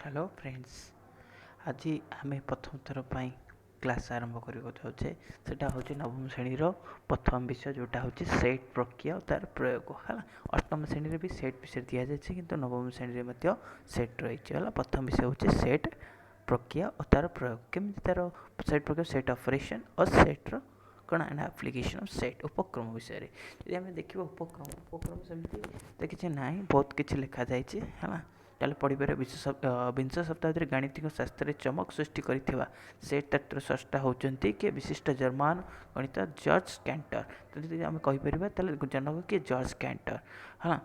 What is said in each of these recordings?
Hello friends, ଆଜି ଆମେ ପ୍ରଥମ ଥର ପାଇଁ କ୍ଲାସ୍ ଆରମ୍ଭ କରିବାକୁ ଯାଉଛେ। ସେଇଟା ହେଉଛି ନବମ ଶ୍ରେଣୀର ପ୍ରଥମ ବିଷୟ, ଯେଉଁଟା ହେଉଛି ସେଟ୍ ପ୍ରକ୍ରିୟା ଓ ତା'ର ପ୍ରୟୋଗ। ହେଲା, ଅଷ୍ଟମ ଶ୍ରେଣୀରେ ବି ସେଟ୍ ବିଷୟରେ ଦିଆଯାଇଛି, କିନ୍ତୁ ନବମ ଶ୍ରେଣୀରେ ମଧ୍ୟ ସେଟ୍ ରହିଛି। ହେଲା, ପ୍ରଥମ ବିଷୟ ହେଉଛି ସେଟ୍ ପ୍ରକ୍ରିୟା ଓ ତା'ର ପ୍ରୟୋଗ। କେମିତି ତା'ର ସେଟ୍ ପ୍ରକ୍ରିୟା, ସେଟ୍ ଅପରେସନ୍ ଓ ସେଟ୍ର କ'ଣ ନା ଆପ୍ଲିକେସନ୍ ଅଫ୍ ସେଟ୍। ଉପକ୍ରମ ବିଷୟରେ ଯଦି ଆମେ ଦେଖିବା, ଉପକ୍ରମ ସେମିତି ତ କିଛି ନାହିଁ, ବହୁତ କିଛି ଲେଖାଯାଇଛି। ହେଲା, ତାହେଲେ ପଢ଼ିପାରିବା। ବିଂଶ ଶତାବ୍ଦୀରେ ଗାଣିତିକ ଶାସ୍ତ୍ରରେ ଚମକ ସୃଷ୍ଟି କରିଥିବା ସେଟ୍ ତତ୍ତ୍ୱ ସ୍ରଷ୍ଟା ହେଉଛନ୍ତି କିଏ? ବିଶିଷ୍ଟ ଜର୍ମାନ ଗଣିତ ଜର୍ଜ କ୍ୟାଣ୍ଟର। ତ ଯଦି ଆମେ କହିପାରିବା, ତାହେଲେ ଜନକ କିଏ? ଜର୍ଜ କ୍ୟାଣ୍ଟର। ହେଲା,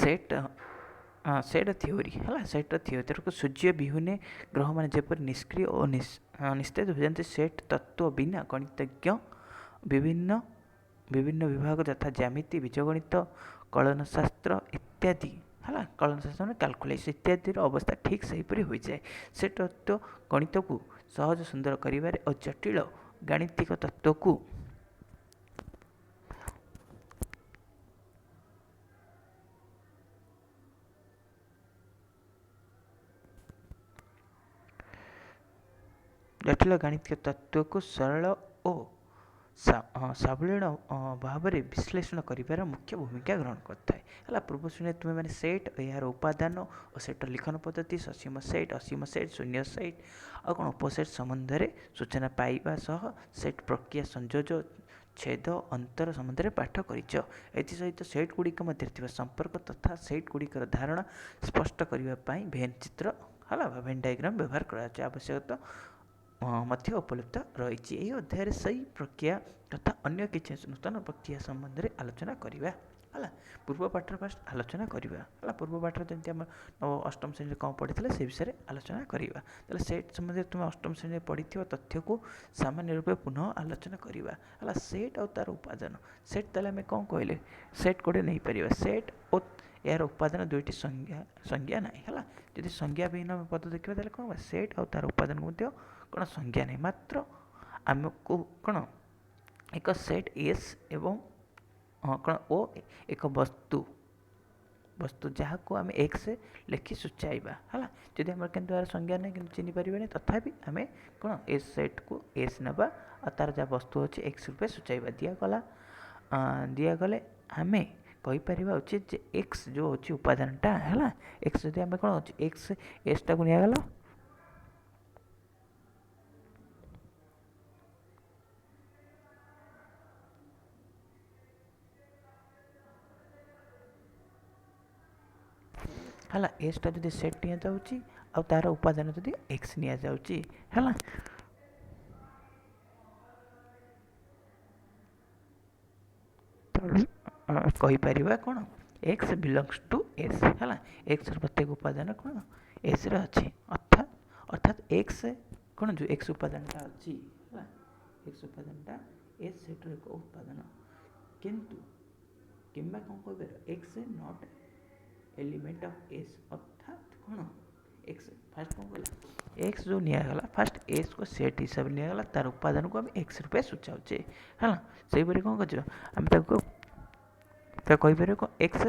ସେଟ୍ ଥିଓରି। ହେଲା, ସେଟ୍ର ଥିଓରି ତେଣୁ ସୂର୍ଯ୍ୟ ବିହୁନେ ଗ୍ରହମାନେ ଯେପରି ନିଷ୍କ୍ରିୟ ଓ ନିସ୍ତେଜ ହୋଇଯାନ୍ତି, ସେଟ୍ ତତ୍ତ୍ୱ ବିନା ଗଣିତଜ୍ଞ ବିଭିନ୍ନ ବିଭିନ୍ନ ବିଭାଗ ଯଥା ଜ୍ୟାମିତି, ବୀଜଗଣିତ, କଳନଶାସ୍ତ୍ର ଇତ୍ୟାଦି, ହେଲା, କଳନଶାସ୍ତ୍ର ମାନେ କାଲକୁଲେସନ୍ ଇତ୍ୟାଦିର ଅବସ୍ଥା ଠିକ୍ ସେହିପରି ହୋଇଯାଏ। ସେ ତତ୍ତ୍ୱ ଗଣିତକୁ ସହଜ ସୁନ୍ଦର କରିବାରେ ଓ ଜଟିଳ ଗାଣିତିକ ତତ୍ତ୍ୱକୁ ଜଟିଳ ଗାଣିତିକ ତତ୍ତ୍ୱକୁ ସରଳ ଓ ସାବଲୀଳ ଭାବରେ ବିଶ୍ଳେଷଣ କରିବାର ମୁଖ୍ୟ ଭୂମିକା ଗ୍ରହଣ କରିଥାଏ। ହେଲା, ପୂର୍ବ ଶ୍ରେଣୀରେ ତୁମେମାନେ ସେଟ୍, ଏହାର ଉପାଦାନ ଓ ସେଟ୍ର ଲିଖନ ପଦ୍ଧତି, ସସୀମ ସେଟ୍, ଅସୀମ ସେଟ୍, ଶୂନ୍ୟ ସେଟ୍ ଆଉ କ'ଣ ଉପସେଟ୍ ସମ୍ବନ୍ଧରେ ସୂଚନା ପାଇବା ସହ ସେଟ୍ ପ୍ରକ୍ରିୟା, ସଂଯୋଜ, ଛେଦ, ଅନ୍ତର ସମ୍ବନ୍ଧରେ ପାଠ କରିଛ। ଏଥିସହିତ ସେଟ୍ ଗୁଡ଼ିକ ମଧ୍ୟରେ ଥିବା ସମ୍ପର୍କ ତଥା ସେଟ୍ ଗୁଡ଼ିକର ଧାରଣା ସ୍ପଷ୍ଟ କରିବା ପାଇଁ ଭେନ୍ ଚିତ୍ର, ହେଲା, ବା ଭେନ୍ ଡାଇଗ୍ରାମ୍ ବ୍ୟବହାର କରାଯାଉଛି ଆବଶ୍ୟକତା ମଧ୍ୟ ଉପଲବ୍ଧ ରହିଛି। ଏହି ଅଧ୍ୟାୟରେ ସେଇ ପ୍ରକ୍ରିୟା ତଥା ଅନ୍ୟ କିଛି ନୂତନ ପ୍ରକ୍ରିୟା ସମ୍ବନ୍ଧରେ ଆଲୋଚନା କରିବା। ହେଲା, ପୂର୍ବ ପାଠର ଫାଷ୍ଟ ଆଲୋଚନା କରିବା। ହେଲା, ପୂର୍ବ ପାଠରେ ଯେମିତି ଆମେ ଅଷ୍ଟମ ଶ୍ରେଣୀରେ କ'ଣ ପଢ଼ିଥିଲେ, ସେ ବିଷୟରେ ଆଲୋଚନା କରିବା। ତାହେଲେ ସେଟ୍ ସମ୍ବନ୍ଧରେ ତୁମେ ଅଷ୍ଟମ ଶ୍ରେଣୀରେ ପଢ଼ିଥିବା ତଥ୍ୟକୁ ସାମାନ୍ୟ ରୂପେ ପୁନଃ ଆଲୋଚନା କରିବା। ହେଲା, ସେଟ୍ ଆଉ ତା'ର ଉପାଦାନ। ସେଟ୍ ତାହେଲେ ଆମେ କ'ଣ କହିଲେ? ସେଟ୍ ଗୋଟେ ନେଇପାରିବା, ସେଟ୍ ଓ ଏହାର ଉପାଦାନ ଦୁଇଟି ସଂଜ୍ଞା ନାହିଁ। ହେଲା, ଯଦି ସଂଜ୍ଞା ବିହୀନ ଆମେ ପଦ ଦେଖିବା, ତାହେଲେ କ'ଣ? ସେଟ୍ ଆଉ ତା'ର ଉପାଦାନକୁ ମଧ୍ୟ କ'ଣ ସଂଜ୍ଞା ନାହିଁ। ମାତ୍ର ଆମକୁ କ'ଣ ଏକ ସେଟ୍ ଏସ୍ ଏବଂ କ'ଣ ଓ ଏକ ବସ୍ତୁ ଯାହାକୁ ଆମେ ଏକ୍ସ ଲେଖି ସୂଚାଇବା। ହେଲା, ଯଦି ଆମର କିନ୍ତୁ ଏହାର ସଂଜ୍ଞା ନାହିଁ, କିନ୍ତୁ ଚିହ୍ନି ପାରିବାନି, ତଥାପି ଆମେ କ'ଣ ଏସ୍ ସେଟ୍କୁ ଏସ୍ ନେବା ଆଉ ତା'ର ଯାହା ବସ୍ତୁ ଅଛି ଏକ୍ସ ରୂପେ ସୂଚାଇବା। ଦିଆଗଲେ ଆମେ କହିପାରିବା ଉଚିତ ଯେ ଏକ୍ସ ଯେଉଁ ଅଛି ଉପାଦାନଟା, ହେଲା, ଏକ୍ସ ଯଦି ଆମେ କ'ଣ ଅଛି ଏକ୍ସ ଏସ୍ଟାକୁ ନିଆଗଲା, ହେଲା, ଏସ୍ଟା ଯଦି ସେଟ୍ ନିଆଯାଉଛି ଆଉ ତା'ର ଉପାଦାନ ଯଦି ଏକ୍ସ ନିଆଯାଉଛି, ହେଲା, କହିପାରିବା କ'ଣ ଏକ୍ସ ବିଲଙ୍ଗସ୍ ଟୁ ଏସ୍। ହେଲା, ଏକ୍ସର ପ୍ରତ୍ୟେକ ଉପାଦାନ କ'ଣ ଏସ୍ରେ ଅଛି। ଅର୍ଥାତ୍ ଏକ୍ସ କ'ଣ ଯେଉଁ ଏକ୍ସ ଉପାଦାନଟା ଅଛି, ହେଲା, ଏକ୍ସ ଉପାଦାନଟା ଏସ୍ ସେଟ୍ର ଏକ ଉପାଦାନ। କିନ୍ତୁ କିମ୍ବା କ'ଣ କହିପାରିବା? X not element of S। ଅର୍ଥାତ୍ କ'ଣ ଏକ୍ସ ଫାଷ୍ଟ କ'ଣ କହିଲା? ଏକ୍ସ ଯେଉଁ ନିଆଗଲା, ଫାଷ୍ଟ ଏସ୍କୁ ସେଟ୍ ହିସାବରେ ନିଆଗଲା, ତାର ଉପାଦାନକୁ ଆମେ ଏକ୍ସ ରୂପେ ସୂଚାଉଛେ। ହେଲା, ସେହିପରି କ'ଣ କରୁଛୁ ଆମେ? ତାକୁ କହିପାରିବା କ'ଣ ଏକ୍ସ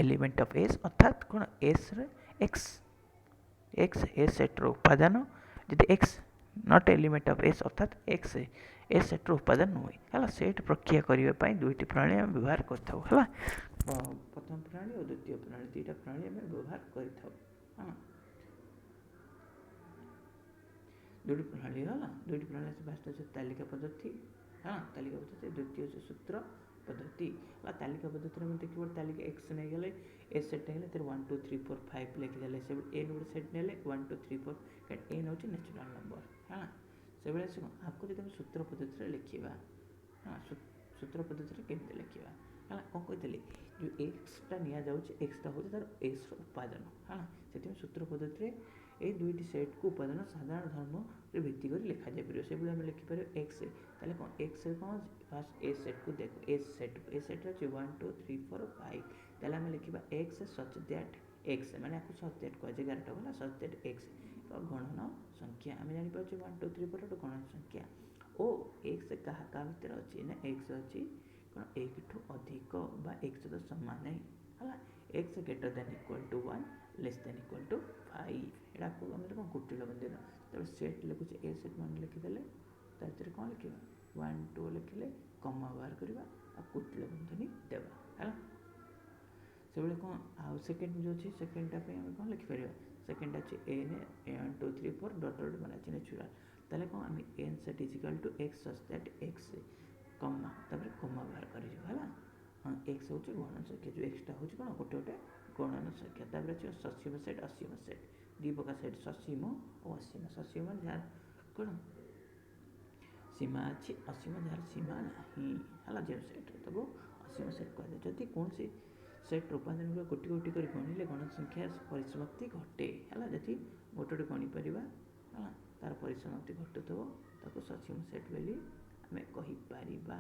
ଏଲିମେଣ୍ଟ ଅଫ୍ ଏସ୍, ଅର୍ଥାତ୍ କ'ଣ ଏସ୍ରେ ଏକ୍ସ ଏସ୍ ସେଟ୍ର ଉପାଦାନ। ଯଦି X not element of S, ଅର୍ଥାତ୍ ଏକ୍ସ ଏସ୍ ସେଟ୍ର ଉପାଦାନ ନୁହେଁ। ହେଲା, ସେଟ୍ ପ୍ରକ୍ରିୟା କରିବା ପାଇଁ ଦୁଇଟି ପ୍ରଣାଳୀ ଆମେ ବ୍ୟବହାର କରିଥାଉ। ହେଲା, ପ୍ରଥମ ପ୍ରଣାଳୀ ଓ ଦ୍ୱିତୀୟ ପ୍ରଣାଳୀ, ଦୁଇଟା ପ୍ରଣାଳୀ ଆମେ ବ୍ୟବହାର କରିଥାଉ। ହଁ, ଦୁଇଟି ପ୍ରଣାଳୀ ହେଲା, ଦୁଇଟି ପ୍ରଣାଳୀ ଅଛି। ଫାଷ୍ଟ ଅଛି ତାଲିକା ପଦ୍ଧତି। ହଁ, ତାଲିକା ପଦ୍ଧତି। ଦ୍ୱିତୀୟ ହେଉଛି ସୂତ୍ର ପଦ୍ଧତି। ହେଲା, ତାଲିକା ପଦ୍ଧତିରେ ଆମେ ଦେଖିବ, ତାଲିକା ଏକ୍ସ ନେଇଗଲେ, ଏସ୍ ସେଟ୍ ନେଇଗଲେ, ଏଥିରେ 1 2 3 4 5 ଲେଖିଦେଲେ। ସେଭଳି ଏନ୍ ଗୋଟେ ସେଟ୍ ନେଲେ 1 2 3 4, କାରଣ ଏନ୍ ହେଉଛି ନ୍ୟାଚୁରାଲ୍ ନମ୍ବର। ହେଲା, ସେଭଳି ଆସିବ। ଆକୁ ଯଦି ଆମେ ସୂତ୍ର ପଦ୍ଧତିରେ ଲେଖିବା, ହଁ, ସୂତ୍ର ପଦ୍ଧତିରେ କେମିତି ଲେଖିବା? ହେଲା, କ'ଣ କହିଥିଲି? ଯେଉଁ ଏକ୍ସଟା ନିଆଯାଉଛି, ଏକ୍ସଟା ହେଉଛି ତା'ର ଏସ୍ର ଉପାଦାନ। ହେଲା, ସେଥିପାଇଁ ସୂତ୍ର ପଦ୍ଧତିରେ ଏଇ ଦୁଇଟି ସେଟ୍କୁ ଉପାଦାନ ସାଧାରଣ ଧର୍ମରେ ଭିତ୍ତି କରି ଲେଖାଯାଇପାରିବ। ସେଭଳି ଆମେ ଲେଖିପାରିବା ଏକ୍ସ। ତାହେଲେ କ'ଣ ଏକ୍ସରେ କ'ଣ ଅଛି? ଫାଷ୍ଟ ଏସ୍ ସେଟ୍କୁ ଦେଖ। ଏସ୍ ସେଟ୍, ଏସ୍ ସେଟ୍ରେ ଅଛି 1 2 3 4 5। ତାହେଲେ ଆମେ ଲେଖିବା ଏକ୍ସ ସଚ୍ that X, ମାନେ ଆକୁ ସଚ୍ that କୁହାଯାଏ ଗାରଟା। ହେଲା, ସଚ୍ that X ଏକ ଗଣନ ସଂଖ୍ୟା। ଆମେ ଜାଣିପାରୁଛେ 1 2 3 4 ଗୋଟେ ଗଣନ ସଂଖ୍ୟା। ଓ ଏକ୍ସ କାହା କାହା ଭିତରେ ଅଛି ନା ଏକ୍ସ ଅଛି କ'ଣ ଏକଠୁ ଅଧିକ ବା ଏକ୍ସ ସହିତ ସମାନ। ହେଲା, X greater than equal to 1 Less than equal to 5। ଏଟାକୁ ଆମେ କ'ଣ କୁଟିଳ ବନ୍ଧନ, ଯେତେବେଳେ ସେଟ୍ ଲେଖୁଛେ ଏ ସେଟ୍ ମାନେ ଲେଖିଦେଲେ ତା ଭିତରେ କ'ଣ ଲେଖିବା? 1 2 ଲେଖିଲେ କମା ବାହାର କରିବା ଆଉ କୁଟିଳ ବନ୍ଧନୀ ଦେବା, ହେଲା। ସେଭଳି କ'ଣ ଆଉ ସେକେଣ୍ଡ ଯେଉଁ ଅଛି, ସେକେଣ୍ଡଟା ପାଇଁ ଆମେ କ'ଣ ଲେଖିପାରିବା? ସେକେଣ୍ଡ ଅଛି N 1 2 3 4 dot dot ମାନେ ଅଛି ନ୍ୟାଚୁରାଲ୍। ତାହେଲେ କ'ଣ ଆମେ N set is equal to X such that X comma, ତାପରେ କମା ବାହାର କରିଯିବ, ହେଲା। ହଁ, ଏକ୍ସ ହେଉଛି ଗଣନ ସଂଖ୍ୟା, ଯେଉଁ ଏକ୍ସଟା ହେଉଛି କ'ଣ ଗୋଟେ ଗୋଟେ ଗଣନ ସଂଖ୍ୟା। ତାପରେ ଅଛି ସସୀମ ସେଟ୍, ଅସୀମ ସେଟ୍, ଦୁଇ ପ୍ରକାର ସେଟ୍, ସସୀମ ଓ ଅସୀମ। ସସୀମ ମାନେ ଯାହାର କ'ଣ ସୀମା ଅଛି, ଅସୀମ ଯାହାର ସୀମା ନାହିଁ, ହେଲା। ଯେଉଁ ସେଟ୍ ତାକୁ ଅସୀମ ସେଟ୍ କୁହାଯାଏ। ଯଦି କୌଣସି ସେଟ୍ର ଉପାଦାନ ଗୁଡ଼ିକ ଗୋଟି ଗୋଟି କରି ଗଣିଲେ ଗଣ ସଂଖ୍ୟା ପରିସମାପ୍ତି ଘଟେ, ହେଲା। ଯଦି ଗୋଟେ ଗୋଟେ ଗଣିପାରିବା, ହେଲା, ତାର ପରିସମାପ୍ତି ଘଟୁଥିବ, ତାକୁ ସସୀମ ସେଟ୍ ବୋଲି ଆମେ କହିପାରିବା,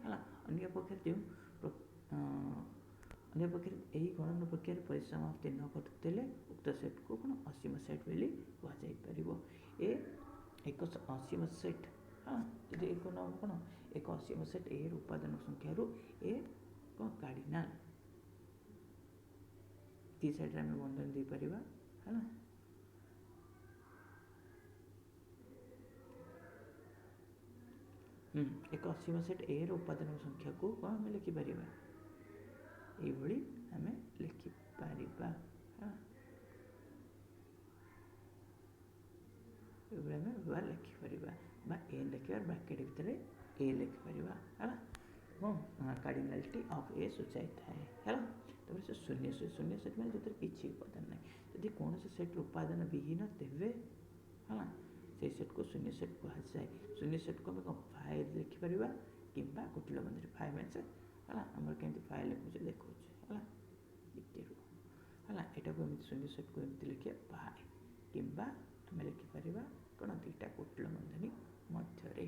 ହେଲା। ଅନ୍ୟ ପକ୍ଷରେ ଯେଉଁ ଅନ୍ୟ ପକ୍ଷରେ ଏହି ଗଣନ ପ୍ରକ୍ରିୟାରେ ପରିସମାପ୍ତି ନ ଘଟୁଥିଲେ ଉକ୍ତ ସେଟ୍କୁ କ'ଣ ଅସୀମ ସେଟ୍ ବୋଲି କୁହାଯାଇପାରିବ। ଏ ଏକ ଅସୀମ ସେଟ୍, ହଁ, ଯଦି ଏକ ନ କ'ଣ ଏକ ଅସୀମ ସେଟ୍ ଏର ଉପାଦାନ ସଂଖ୍ୟାରୁ ଏ କ'ଣ କାର୍ଡ଼ିନାଲ ଦୁଇ ସାଇଡ଼୍ରେ ଆମେ ବନ୍ଧନ ଦେଇପାରିବା, ହେଲା। ଏକ ଅସୀମ ସେଟ୍ ଏର ଉପାଦାନ ସଂଖ୍ୟାକୁ କ'ଣ ଆମେ ଲେଖିପାରିବା? ଏଇଭଳି ଆମେ ଲେଖିପାରିବା, ହେଲା। ଏଇଭଳି ଆମେ ବ୍ୟବହାର ଲେଖିପାରିବା ବା ଏ ଲେଖିବା, ବ୍ରାକେଟ୍ ଭିତରେ ଏ ଲେଖିପାରିବା, ହେଲା। ଏବଂ କାର୍ଡ଼ିନାଲିଟି ଅଫ୍ ଏ ସୂଚାଇଥାଏ, ହେଲା। ତାପରେ ସେ ଶୂନ୍ୟ ସେଟ୍। ଶୂନ୍ୟ ସେଟ୍ ମାନେ ଯେଉଁଥିରେ କିଛି ଉପାଦାନ ନାହିଁ। ଯଦି କୌଣସି ସେଟ୍ର ଉପାଦାନ ବିହୀନ ତେବେ, ହେଲା, ସେଇ ସେଟ୍କୁ ଶୂନ୍ୟ ସେଟ୍ କୁହାଯାଏ। ଶୂନ୍ୟ ସେଟ୍କୁ ଆମେ କ'ଣ ଫାଇଲ୍ ଲେଖିପାରିବା କିମ୍ବା କୁଟିଳ ବନ୍ଧରେ ଫାଇଭ୍ ମିନ୍ସ, ହେଲା। ଆମର କେମିତି ଫାଇଲ୍ ଲେଖୁଛେ ଦେଖାଉଛି, ହେଲା, ଟିକେ ରୁହ, ହେଲା। ଏଟାକୁ ଏମିତି ଶୂନ୍ୟ ସେଟ୍କୁ ଏମିତି ଲେଖିବା ଫାଇ, କିମ୍ବା ଆମେ ଲେଖିପାରିବା କ'ଣ ଦୁଇଟା କୁଟିଳ ବନ୍ଧନୀ ମଧ୍ୟରେ,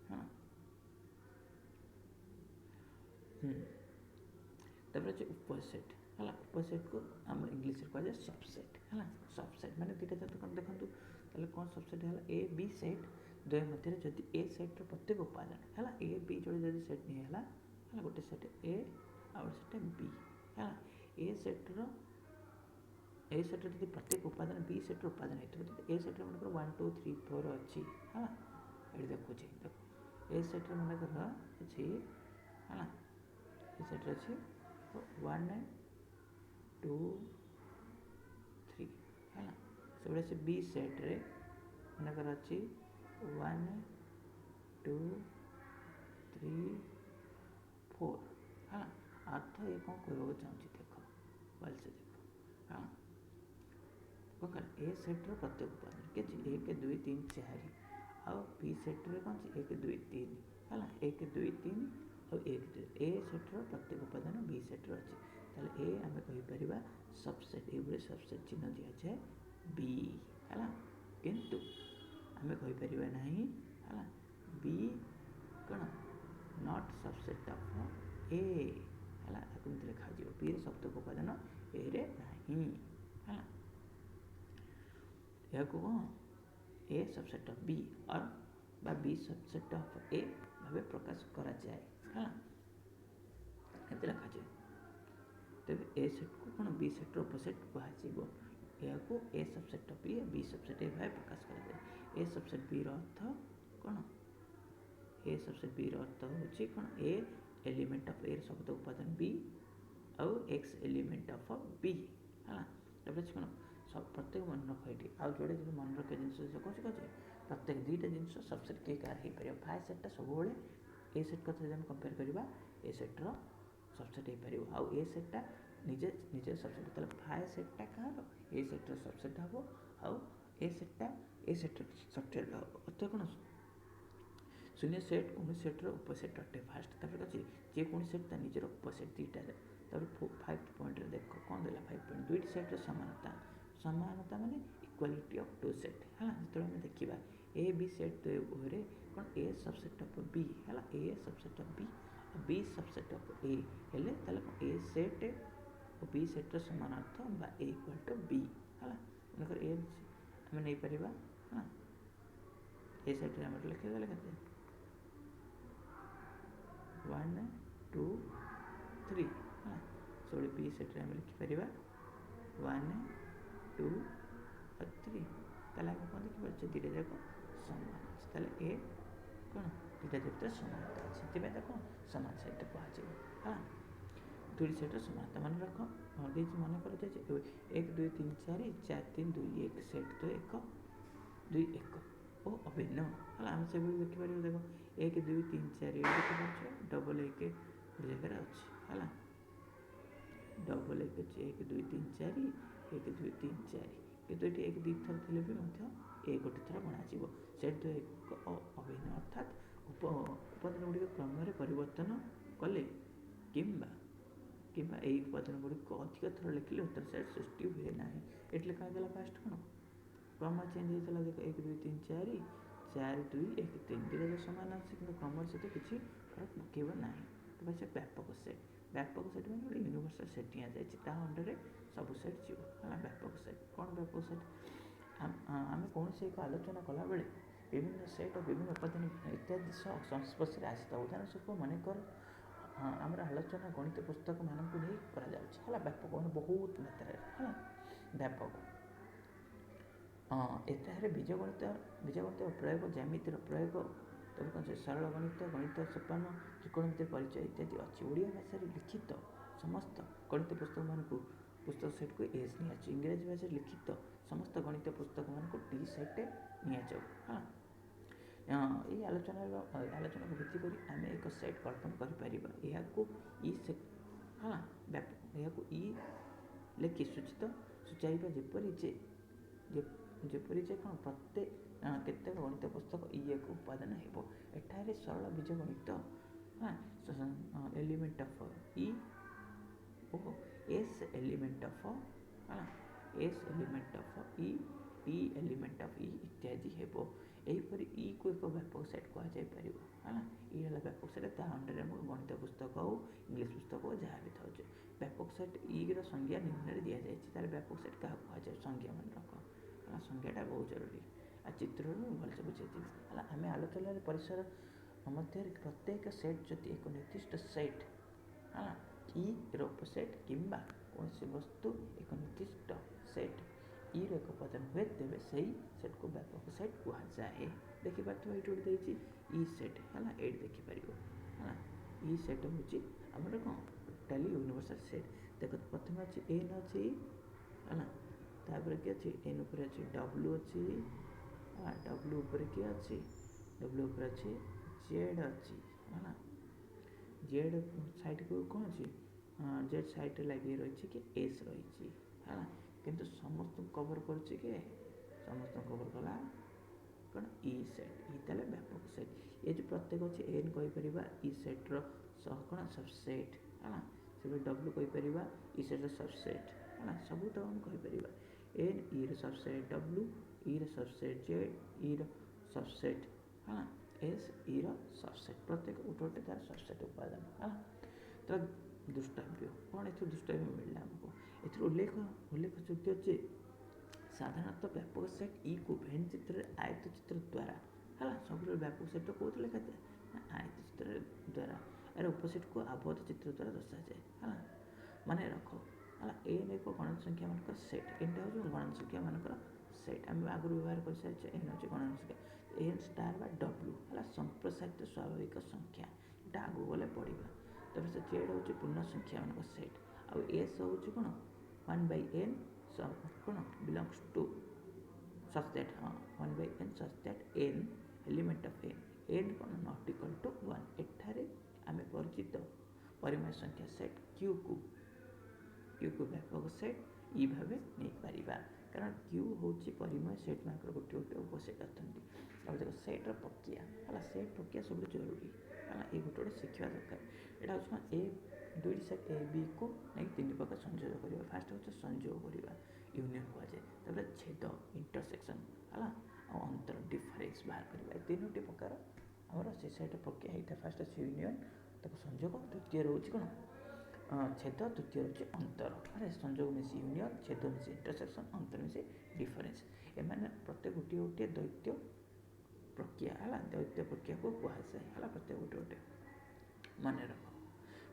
ହଁ। ତାପରେ ଅଛି ଉପସେଟ୍, ହେଲା। ଉପସେଟ୍କୁ ଆମ ଇଂଲିଶରେ କୁହାଯାଏ ସବସେଟ୍, ହେଲା। ସବସେଟ୍ ମାନେ ଦୁଇଟା ଯାକ କ'ଣ ଦେଖନ୍ତୁ, ତାହେଲେ କ'ଣ ସବସେଟ୍ ହେଲା? ଏ ବି ସେଟ୍ ଦ୍ୱୟ ମଧ୍ୟରେ ଯଦି ଏ ସେଟ୍ର ପ୍ରତ୍ୟେକ ଉପାଦାନ, ହେଲା, ଏ ବି ଯୋଡ଼େ ଯଦି ସେଟ୍ ନିଆହେଲା, ହେଲା, ଗୋଟେ ସେଟ୍ ଏ ଆଉ ଗୋଟେ ସେଟ୍ ବି, ହେଲା, ଏ ସେଟ୍ର ଯଦି ପ୍ରତ୍ୟେକ ଉପାଦାନ ବି ସେଟ୍ର ଉପାଦାନ ହେଇଥିବ, ଯଦି ଏ ସେଟ୍ର ମନେକର 1 2 3 4 ଅଛି, ହେଲା, ଏଠି ଦେଖୁଛି ଦେଖ, ଏ ସେଟ୍ରେ ମନେକର ଅଛି, ହେଲା, ଏ ସେଟ୍ରେ ଅଛି 1 2 3, ହେଲା। ସେଭଳି ସେ ବି ସେଟ୍ରେ ମନେକର ଅଛି 1 2 3 4, ହେଲା। ଅର୍ଥ ଏ କ'ଣ କହିବାକୁ ଚାହୁଁଛି ଦେଖ, ଭଲସେ ଦେଖ, ହଁ। କ'ଣ କହିଲା? ଏ ସେଟ୍ର ପ୍ରତ୍ୟେକ ଉପାଦାନ କି ଅଛି 1 2 3 4, ଆଉ ବି ସେଟ୍ରେ କ'ଣ ଅଛି 1 2 3, ହେଲା, 1 2 3 ଆଉ 1 2। ଏ ସେଟ୍ର ପ୍ରତ୍ୟେକ ଉପାଦାନ ବି ସେଟ୍ର ଅଛି, ତାହେଲେ ଏ ଆମେ କହିପାରିବା ସବସେଟ୍। ଏଇଭଳି ସବସେଟ୍ ଚିହ୍ନ ଦିଆଯାଏ ବି, ହେଲା। କିନ୍ତୁ ଆମେ କହିପାରିବା ନାହିଁ, ହେଲା, ବି କ'ଣ not subset of ଏ, ହେଲା। ତାକୁ ଏମିତି ଲେଖାଯିବ, ବିର ସପ୍ତକ ଉପାଦାନ ଏରେ ନାହିଁ, ହେଲା। ଏହାକୁ କ'ଣ ଏ ସବସେଟ୍ ଅଫ୍ ବି ଅର୍ ବା ବି ସବସେଟ୍ ଅଫ୍ ଏ ଭାବେ ପ୍ରକାଶ କରାଯାଏ, ହେଲା, ଏମିତି ଲେଖାଯାଏ। ତେବେ ଏ ସେଟ୍କୁ କ'ଣ ବି ସେଟ୍ର ଉପସେଟ୍ କୁହାଯିବ। ଏହାକୁ A subset of B, B subset A ଭାବେ ପ୍ରକାଶ କରାଯାଏ। ଏ ସବସେଟ୍ ବିର ଅର୍ଥ କ'ଣ? ଏ ସବସେଟ୍ ବିର ଅର୍ଥ ହେଉଛି କ'ଣ? ଏ ଏଲିମେଣ୍ଟ ଅଫ୍ ଏର ସବୁତକ ଉପାଦାନ ବି ଆଉ ଏକ୍ସ ଏଲିମେଣ୍ଟ ଅଫ୍ ବି, ହେଲା। ତାପରେ ଅଛି କ'ଣ ପ୍ରତ୍ୟେକ ମନେ ରଖ ଏଠି ଆଉ ଯୋଡ଼େ ଯଦି ମନେ ରଖିବା ଜିନିଷ କହୁଛି କହୁଛି, ପ୍ରତ୍ୟେକ ଦୁଇଟା ଜିନିଷ ସବସେଟ୍ କିଏ କାହାର ହେଇପାରିବ। ଫାଇ ସେଟ୍ଟା ସବୁବେଳେ ଏ ସେଟ୍ କଥା ଯଦି ଆମେ କମ୍ପେୟାର କରିବା, ଏ ସେଟ୍ର ସବସେଟ୍ ହେଇପାରିବ, ଆଉ ଏ ସେଟ୍ଟା ନିଜେ ନିଜେ ସବସେଟ୍। ତାହେଲେ ଫାଇ ସେଟ୍ଟା କାହାର? ଏ ସେଟ୍ର ସବସେଟ୍ ହେବ, ଆଉ ଏ ସେଟ୍ଟା ଏ ସେଟ୍ର ସବସେଟ୍ ହେବ। ଅର୍ଥ କ'ଣ? ଶୂନ୍ୟ ସେଟ୍ କୌଣସି ସେଟ୍ର ଉପସେଟ୍ ଅଟେ ଫାଷ୍ଟ। ତାପରେ ଅଛି ଯେକୌଣସି ସେଟ୍ ତା ନିଜର ଉପସେଟ୍ ଦୁଇଟା। ତାପରେ 5 ପଏଣ୍ଟରେ ଦେଖ କ'ଣ ଦେଲା 5 ପଏଣ୍ଟ, ଦୁଇଟି ସେଟ୍ର ସମାନତା। ସମାନତା ମାନେ ଇକ୍ୱାଲିଟି ଅଫ୍ ଟୁ ସେଟ୍, ହେଲା। ଯେତେବେଳେ ଆମେ ଦେଖିବା ଏ ବି ସେଟ୍ ଦ୍ୱୟରେ କ'ଣ ଏ ସବସେଟ୍ ଅଫ୍ ବି, ହେଲା, ଏ ସବସେଟ୍ ଅଫ୍ ବି ଆଉ ବି ସବସେଟ୍ ଅଫ୍ ଏ ହେଲେ, ତାହେଲେ କ'ଣ ଏ ସେଟ୍ ଓ ବି ସେଟ୍ର ସମାନ ଅର୍ଥ ବା ଏ ଇକ୍ୱାଲ୍ ଟୁ ବି, ହେଲା। ମନେକର ଏ ଆମେ ନେଇପାରିବା, ହେଲା, ଏ ସେଟ୍ରେ ଆମର ଲେଖିଦେଲେ କେତେ 1 2 3, ହେଲା। ସେଭଳି ବି ସେଟ୍ରେ ଆମେ ଲେଖିପାରିବା 1 ଟୁ ଆଉ ଥ୍ରୀ। ତାହେଲେ ଆମେ କ'ଣ ଦେଖିପାରୁଛେ? ଦୁଇଟା ଯାକ ସମାନ ଅଛି। ତାହେଲେ ଏ କ'ଣ ଦୁଇଟା ଭିତରେ ସମାନତା ଅଛି, ସେଥିପାଇଁ ତାକୁ ସମାନ ସେଟ୍ କୁହାଯିବ। ହେଲା, ଦୁଇଟି ସେଟ୍ର ସମାନତା ମନେ ରଖ ଦେଇଛି। ମନେ କରାଯାଏ ଯେ 1 2 3 4 4 3 2 1 ସେଟ୍ ତ 1 2 1 ଓ ଅଭିନ୍ନ। ହେଲା, ଆମେ ସେଭଳି ଦେଖିପାରିବା। ଦେଖ, 1 2 3 4 ଏଇଠି ଦେଖିପାରୁଛ, ଡବଲ୍ 1 ଗୋଟେ ଜାଗାରେ ଅଛି। ହେଲା, ଡବଲ୍ 1 ଅଛି, 1 2 3 4, 1 2 3 4। କିନ୍ତୁ ଏଠି 1 ଦୁଇ ଥର ଥିଲେ ବି ମଧ୍ୟ ଏ ଗୋଟେ ଥର ଗଣାଯିବ। ସେଟ୍ ତ ଏକ ଅଭିନ୍ନ, ଅର୍ଥାତ୍ ଉପାଦାନ ଗୁଡ଼ିକ କ୍ରମରେ ପରିବର୍ତ୍ତନ କଲେ କିମ୍ବା ଏହି ଉପାଦାନ ଗୁଡ଼ିକୁ ଅଧିକ ଥର ଲେଖିଲେ ଉତ୍ତର ସେଟ୍ ସୃଷ୍ଟି ହୁଏ ନାହିଁ। ଏଠି ଲେଖା ହେଇଥିଲା ଫାଷ୍ଟ କ'ଣ କ୍ରମ ଚେଞ୍ଜ ହେଇଥିଲା। ଦେଖ, 1 2 3 4, 4 2 1 3, ଦୁଇଟା ଯାକ ସମାନ ଅଛି, କିନ୍ତୁ କ୍ରମରେ ସହିତ କିଛି ଫରକ ପକାଇବ ନାହିଁ। ତାପରେ ସେ ବ୍ୟାପକ ସେଟ୍। ବ୍ୟାପକ ସେଟ୍ ମାନେ ଗୋଟେ ୟୁନିଭର୍ସାଲ ସେଟ୍ ନିଆଯାଇଛି, ତା ଅଣ୍ଡରରେ ସବୁ ସେଟ୍ ଯିବ। ହେଲା, ବ୍ୟାପକ ସେଟ୍ କ'ଣ? ବ୍ୟାପକ ସେଟ୍, ଆମେ କୌଣସି ଏକ ଆଲୋଚନା କଲାବେଳେ ବିଭିନ୍ନ ସେଟ୍ ଓ ବିଭିନ୍ନ ଉପାଦାନ ଇତ୍ୟାଦି ସହ ସଂସ୍ପର୍ଶରେ ଆସିଥାଉ। ଉଦାହରଣ ସ୍ୱରୂପ ମନେକର ଆମର ଆଲୋଚନା ଗଣିତ ପୁସ୍ତକମାନଙ୍କୁ ନେଇ କରାଯାଉଛି। ହେଲା, ବ୍ୟାପକ ମାନେ ବହୁତ ମାତ୍ରାରେ। ହେଲା, ବ୍ୟାପକ ଏଠାରେ ବୀଜଗଣିତ ପ୍ରୟୋଗ, ଜ୍ୟାମିତିର ପ୍ରୟୋଗ, ତାପରେ କ'ଣ ସରଳ ଗଣିତ, ଗଣିତ ସୋପାନ, ତ୍ରିକୋଣମିତିର ପରିଚୟ ଇତ୍ୟାଦି ଅଛି। ଓଡ଼ିଆ ଭାଷାରେ ଲିଖିତ ସମସ୍ତ ଗଣିତ ପୁସ୍ତକମାନଙ୍କୁ ପୁସ୍ତକ ସେଟ୍କୁ ଏସ୍ ନିଆଯାଉ। ଇଂରାଜୀ ଭାଷାରେ ଲିଖିତ ସମସ୍ତ ଗଣିତ ପୁସ୍ତକମାନଙ୍କୁ ଟି ସେଟ୍ ନିଆଯାଉ। ହଁ, ଏହି ଆଲୋଚନାକୁ ଭିତ୍ତି କରି ଆମେ ଏକ ସେଟ୍ କଳ୍ପନା କରିପାରିବା। ଏହାକୁ ଇ ସେଟ୍, ହଁ, ଏହାକୁ ଇ ଲେଖି ସୂଚାଇବା, ଯେପରି ଯେ କ'ଣ ପ୍ରତ୍ୟେକ କେତେକ ଗଣିତ ପୁସ୍ତକ ଇ ଏକ ଉପାଦାନ ହେବ। ଏଠାରେ ସରଳ ବୀଜଗଣିତ, ହଁ, element of E O S element of, ହଁ, S element of E, T element of E ଇତ୍ୟାଦି ହେବ। ଏହିପରି ଇକୁ ଏକ ବ୍ୟାପକ ସେଟ୍ କୁହାଯାଇପାରିବ। ହେଲା, ଇ ହେଲା ବ୍ୟାପକ ସେଟ୍। ତା ଅଣ୍ଡରରେ ଆମକୁ ଗଣିତ ପୁସ୍ତକ ହଉ, ଇଂଲିଶ ପୁସ୍ତକ ହଉ, ଯାହା ବି ଥାଉଛି। ବ୍ୟାପକ ସେଟ୍ ଇର ସଂଜ୍ଞା ନିମ୍ନରେ ଦିଆଯାଇଛି। ତାହେଲେ ବ୍ୟାପକ ସେଟ୍ କାହାକୁ କୁହାଯାଏ? ସଂଜ୍ଞା ମନେ ରଖ। ହେଲା, ସଂଜ୍ଞାଟା ବହୁତ ଜରୁରୀ ଆଉ ଚିତ୍ରରୁ ମୁଁ ଭଲସେ ବୁଝେଇଦେବି। ହେଲା, ଆମେ ଆଲୋଚନାରେ ପରିସର ମଧ୍ୟରେ ପ୍ରତ୍ୟେକ ସେଟ୍ ଯଦି ଏକ ନିର୍ଦ୍ଦିଷ୍ଟ ସେଟ୍, ହେଲା, ଇର ଉପସେଟ୍ କିମ୍ବା କୌଣସି ବସ୍ତୁ ଏକ ନିର୍ଦ୍ଦିଷ୍ଟ ସେଟ୍ ଇର ଏକ ଉପାଦାନ ହୁଏ, ତେବେ ସେଇ ସେଟ୍କୁ ବ୍ୟାପକ ସେଟ୍ କୁହାଯାଏ। ଦେଖିପାରୁଥିବ, ଏଇଠି ଗୋଟେ ଦେଇଛି ଇ ସେଟ୍। ହେଲା, ଏଇଠି ଦେଖିପାରିବ। ହେଲା, ଇ ସେଟ୍ ହେଉଛି ଆମର କ'ଣ ଟୋଟାଲି ୟୁନିଭର୍ସାଲ ସେଟ୍। ଦେଖ, ପ୍ରଥମେ ଅଛି ଏନ୍ ଅଛି। ହେଲା, ତାପରେ କିଏ ଅଛି? ଏନ୍ ଉପରେ ଅଛି ଡବ୍ଲୁ ଅଛି। ହେଲା, ଡବ୍ଲୁ ଉପରେ କିଏ ଅଛି? ଡବ୍ଲୁ ଉପରେ ଅଛି ଜେଡ଼୍ ଅଛି। ହେଲା, ଜେଡ଼୍ ସାଇଡ଼୍କୁ କ'ଣ ଅଛି? ଜେଡ଼୍ ସାଇଡ଼୍ରେ ଲାଗି ରହିଛି କି ଏସ୍ ରହିଛି। ହେଲା, କିନ୍ତୁ ସମସ୍ତଙ୍କୁ କଭର୍ କରୁଛି କିଏ? ସମସ୍ତଙ୍କୁ କଭର୍ କଲା କ'ଣ? ଇ ସେଟ୍। ଇ ତାହେଲେ ବ୍ୟାପକ ସେଟ୍। ଏ ଯେଉଁ ପ୍ରତ୍ୟେକ ଅଛି, ଏନ୍ କହିପାରିବା ଇ ସେଟ୍ର ସହ କ'ଣ ସବସେଟ୍। ହେଲା, ସେଭଳି ଡବ୍ଲୁ କହିପାରିବା ଇ ସେଟ୍ର ସବସେଟ୍। ହେଲା, ସବୁ ତ ଆମେ କହିପାରିବା। N year subset, W year subset, Z year subset, ହେଲା, ଏସ୍ ଇର ସବସେଟ୍। ପ୍ରତ୍ୟେକ ଗୋଟେ ଗୋଟେ ତାର ସବସେଟ୍ ଉପାଦାନ। ହେଲା, ତ ଦ୍ରଷ୍ଟବ୍ୟ କ'ଣ? ଏଥିରୁ ଦ୍ରଷ୍ଟବ୍ୟ ମିଳିଲା ଆମକୁ। ଏଥିରୁ ଉଲ୍ଲେଖଯୋଗ୍ୟ ଯେ ସାଧାରଣତଃ ବ୍ୟାପକ ସେଟ୍ ଇକୁ ଭେନ୍ ଚିତ୍ରରେ ଆୟତ ଚିତ୍ର ଦ୍ୱାରା, ହେଲା, ସବୁବେଳେ ବ୍ୟାପକ ସେଟ୍ କେଉଁଥିରେ ଲେଖାଯାଏ ନା ଆୟତ ଚିତ୍ର ଦ୍ୱାରା। ଏହାର ଉପସେଟ୍କୁ ଆବଦ୍ଧ ଚିତ୍ର ଦ୍ୱାରା ଦର୍ଶାଯାଏ। ହେଲା, ମନେ ରଖ। ହେଲା, ଏନ୍ ଏକ ଗଣନ ସଂଖ୍ୟାମାନଙ୍କର ସେଟ୍। ଏନ୍ଟା ହେଉଛି ଗଣନ ସଂଖ୍ୟାମାନଙ୍କର ସେଟ୍। ଆମେ ଆଗରୁ ବ୍ୟବହାର କରିସାରିଛେ। ଏନ୍ ହେଉଛି ଗଣନ ସଂଖ୍ୟା, ଏନ୍ ଷ୍ଟାର ବା ଡବ୍ଲୁ ହେଲା ସମ୍ପ୍ରସାରିତ ସ୍ୱାଭାବିକ ସଂଖ୍ୟା। ଏଇଟା ଆଗକୁ ଗଲେ ପଢ଼ିବା। ତାପରେ ସେ ଜେଡ଼୍ ହେଉଛି ପୂର୍ଣ୍ଣ ସଂଖ୍ୟାମାନଙ୍କ ସେଟ୍। ଆଉ ଏସ୍ ହେଉଛି କ'ଣ? ୱାନ୍ ବାଇ ଏନ୍ କ'ଣ ବିଲଙ୍ଗସ୍ ଟୁ ସଚ୍ that, ହଁ, one by n such that n element of n, n କ'ଣ not equal to one. ଏଠାରେ ଆମେ ପରିଚିତ ପରିମେୟ ସଂଖ୍ୟା ସେଟ୍ କ୍ୟୁକୁ ବ୍ୟାପକ ସେଟ୍ ଇ ଭାବେ ନେଇପାରିବା, କାରଣ କ୍ୟୁ ହେଉଛି ପରିମେୟ ସେଟ୍ ମାନଙ୍କର ଗୋଟିଏ ଗୋଟେ ଉପସେଟ୍ ଅଛନ୍ତି। ତାପରେ ଦେଖ ସେଟ୍ର ପ୍ରକ୍ରିୟା। ହେଲା, ସେଟ୍ ପ୍ରକ୍ରିୟା ସବୁଠୁ ଜରୁରୀ। ହେଲା, ଏ ଗୋଟେ ଗୋଟେ ଶିଖିବା ଦରକାର। ଏଇଟା ହେଉଛି କ'ଣ? ଏ ଦୁଇଟି ସେଟ୍ ଏ ବିକୁ ନେଇକି ତିନି ପ୍ରକାର ସଂଯୋଗ କରିବା। ଫାଷ୍ଟ ହେଉଛି ସଂଯୋଗ କରିବା, ୟୁନିୟନ୍ କୁହାଯାଏ। ତାପରେ ଛେଦ, ଇଣ୍ଟରସେକ୍ସନ୍। ହେଲା, ଆଉ ଅନ୍ତର, ଡିଫରେନ୍ସ ବାହାର କରିବା। ଏ ତିନୋଟି ପ୍ରକାର ଆମର ସେ ସେଟ୍ ପ୍ରକ୍ରିୟା ହେଇଥାଏ। ଫାଷ୍ଟ ଅଛି ୟୁନିୟନ୍, ତାକୁ ସଂଯୋଗ। ଦ୍ୱିତୀୟ ରହୁଛି କ'ଣ? ଛେଦ। ତୃତୀୟ ହେଉଛି ଅନ୍ତର। ଆରେ, ସଂଯୋଗ ମିଶି ୟୁନିୟନ୍, ଛେଦ ମିଶି ଇଣ୍ଟରସେକ୍ସନ୍, ଅନ୍ତର ମିଶି ଡିଫରେନ୍ସ। ଏମାନେ ପ୍ରତ୍ୟେକ ଗୋଟିଏ ଗୋଟିଏ ଦ୍ୱୈତ ପ୍ରକ୍ରିୟା। ହେଲା, ଦ୍ୱୈତ ପ୍ରକ୍ରିୟାକୁ କୁହାଯାଏ। ହେଲା, ପ୍ରତ୍ୟେକ ଗୋଟେ ଗୋଟେ ମନେ ରଖ।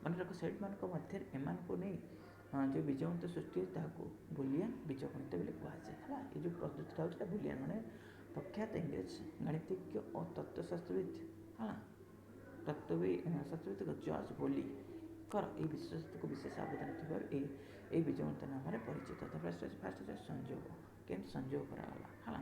ମନେ ରଖ, ସେଟ୍ମାନଙ୍କ ମଧ୍ୟରେ ଏମାନଙ୍କୁ ନେଇ ଯେଉଁ ବୀଜଗଣିତ ସୃଷ୍ଟି ହୁଏ, ତାହାକୁ ବୁଲିଆନ ବୀଜଗଣିତ ବୋଲି କୁହାଯାଏ। ହେଲା, ଏ ଯେଉଁ ପଦ୍ଧତିଟା ହେଉଛି, ଏଇଟା ବୁଲିଆନ ମାନେ ପ୍ରଖ୍ୟାତ ଇଂରେଜ ଗାଣିତିଜ୍ଞ ଓ ତତ୍ତ୍ୱଶାସ୍ତ୍ରବିତ୍, ହେଲା, ତତ୍ତ୍ୱ ଶାସ୍ତ୍ରବିତ୍ ଜର୍ଜ ବୋଲିଙ୍କର ଏହି ବିଶେଷତ୍ୱକୁ ବିଶେଷ ଅବଦାନ ଥିବାରୁ ଏହି ବୀଜଗଣିତ ନାମରେ ପରିଚିତ। ତାପରେ ଫାଷ୍ଟ ସଂଯୋଗ, କେମିତି ସଂଯୋଗ କରାଗଲା, ହେଲା।